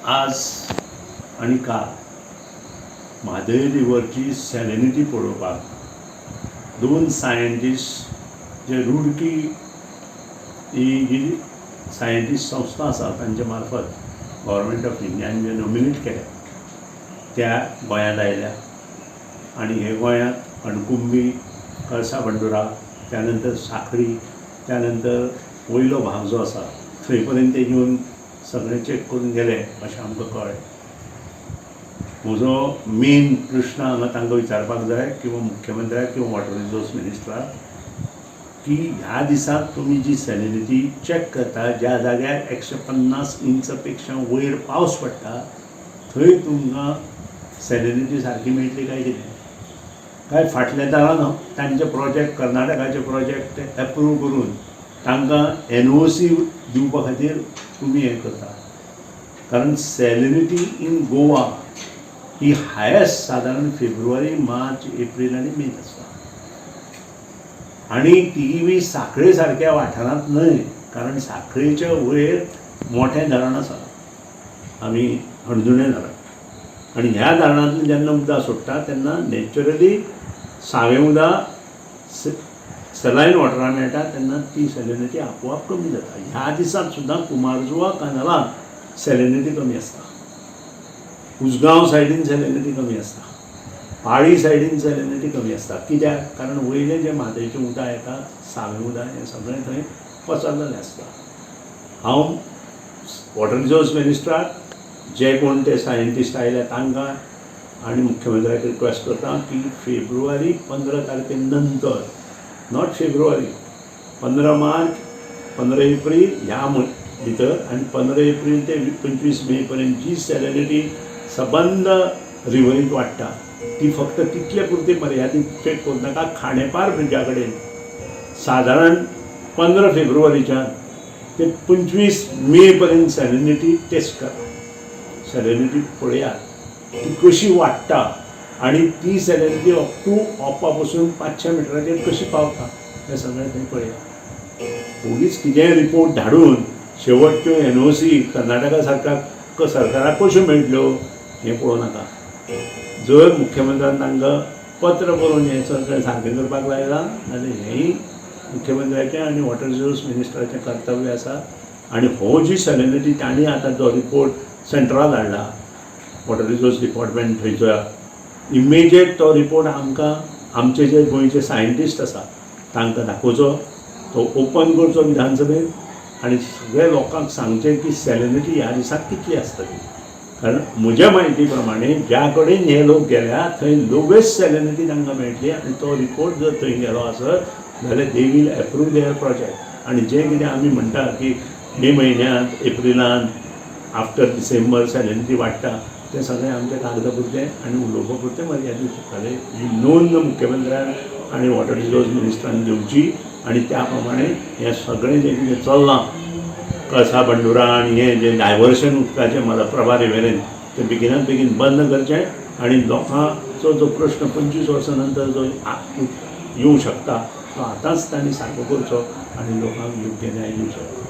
आज आनी काल म्हादय रिवरची सॅलिनिटी पळोवपाक दोन सायंटिस्ट जे रुडकी ही जी सायंटिस्ट संस्था आसा तांचे मार्फत गव्हर्मेंट ऑफ इंडियान जे नॉमिनेट केल्या त्या गोंयांत आयल्या आनी हे गोंयांत कणकुंबी, कळसा बंडुरा, त्यानंतर साखळी, त्यानंतर वयलो भाग जो आसा थंय पर्यंत ते येवन सगळें चॅक करून गेले अशें आमकां कळ्ळें. म्हजो मेन प्रश्न हांगा तांकां विचारपाक जाय किंवा मुख्यमंत्र्याक किंवा वॉटर रिसोर्स मिनिस्टराक की ह्या दिसाक तुमी जी सॅलिनिटी चॅक करता, ज्या जाग्यार 150 इंच पेक्षा वयर पावस पडटा थंय तुमकां सॅलिनिटी सारकी मेळटली काय कितें? काय फाटल्या दारान तांचे प्रोजेक्ट, कर्नाटकाचे प्रोजेक्ट एप्रूव करून तांकां एनओसी दिवपा खातीर तुमी हें करता? कारण सॅलिनिटी इन गोवा ही हायस्ट सादारण फेब्रुवारी, मार्च, एप्रील आनी मे आसता आनी तीय बी साखळे सारक्या वाठारांत न्हय, कारण साखळेच्या वयर मोठें धरण आसा, आमी हणजुणें धरण, आनी ह्या धरणांतल्यान जेन्ना उदक सोडटा तेन्ना नॅचरली सावें उदक सलायन वॉटरान मेळटा तेन्ना ती सॅलिनिटी आपोआप कमी जाता. ह्या दिसांत सुद्दां कुमारजुवा कॅनलांत सॅलिनिटी कमी आसता, उजगांव सायडीन सॅलिनिटी कमी आसता, पाळी सायडीन सॅलिनिटी कमी आसता. कित्याक? कारण वयलें जें म्हादयचें उदक येता, सावें उदक, हें सगळें थंय पसरलेलें आसता. हांव वॉटर रिसोर्स मिनिस्टराक, जे कोण ते सायंटिस्ट आयल्या तांकां आनी मुख्यमंत्र्याक रिक्वेस्ट करता की फेब्रुवारी 15 तारखे नंतर, not February, 15 मार्च, 15 एप्रील ह्या भितर आनी 15 एप्रील ते 25 मे पर्यंत जी सॅलिनिटी सबंद रिवरींत वाडटा ती फक्त तितले पुरती मर्यादीत चॅक करूं नाका. खांडेपार ब्रिजा कडेन सादारण 15 फेब्रुवारीच्यान ते 25 मे पर्यंत सॅलिनिटी टेस्ट करा. सॅलिनिटी पळयात ती कशी वाडटा आनी ती सॅलिनिटी अप टू ओपा पासून 500 मिटराचेर कशी पावता हें सगळें थंय पळयात. ओगीच कितेंय रिपोर्ट धाडून शेवटच्यो एनओसी कर्नाटका सरकार सरकाराक कश्यो मेळटल्यो हें पळोवं नाका. जर मुख्यमंत्र्यान तांकां पत्र बरोवन हें सगळें सारकें करपाक लायलां जाल्यार हेंय मुख्यमंत्र्याचें आनी वॉटर रिसोर्स मिनिस्टराचें कर्तव्य आसा. आनी हो जी सॅलिनिटी तांणी आतां जो रिपोर्ट सेंट्रलाक धाडला, वॉटर रिसोर्स डिपार्टमेंट थंयचो, इमिजिएट तो रिपोर्ट आमकां आमचे जे गोंयचे सायंटिस्ट आसा तांकां दाखोवचो, तो ओपन करचो विधानसभेत आनी सगळ्या लोकांक सांगचें की सॅलिनिटी ह्या दिसाक कितली आसतली. कारण म्हज्या म्हायती प्रमाणे ज्या कडेन हे लोक गेल्या थंय लोवेस्ट सॅलिनिटी तांकां मेळटली आनी तो रिपोर्ट जर थंय गेलो आसत जाल्यार they will approve their project. आनी जें कितें आमी म्हणटा की मे म्हयन्यांत, एप्रिलांत, आफ्टर डिसेंबर सॅलिनिटी वाडटा, तें सगळें आमच्या कागदा पुरतें आनी उलोवपा पुरतें मर्यादीत उरतालें. ही नोंद मुख्यमंत्र्यान आनी वॉटर रिसोर्स मिनिस्टरान घेवची आनी त्या प्रमाणे हें सगळें जें कितें चल्लां, कळसा बंडुरा आनी हें जें डायवर्शन उदकाचें मलप्रभा रिवरीन, तें बेगिनात बेगीन बंद करचें आनी लोकांचो जो प्रश्न 25 वर्सां नंतर जो येवं शकता तो आतांच तांणी सारको करचो आनी लोकांक योग्य न्याय दिवचो.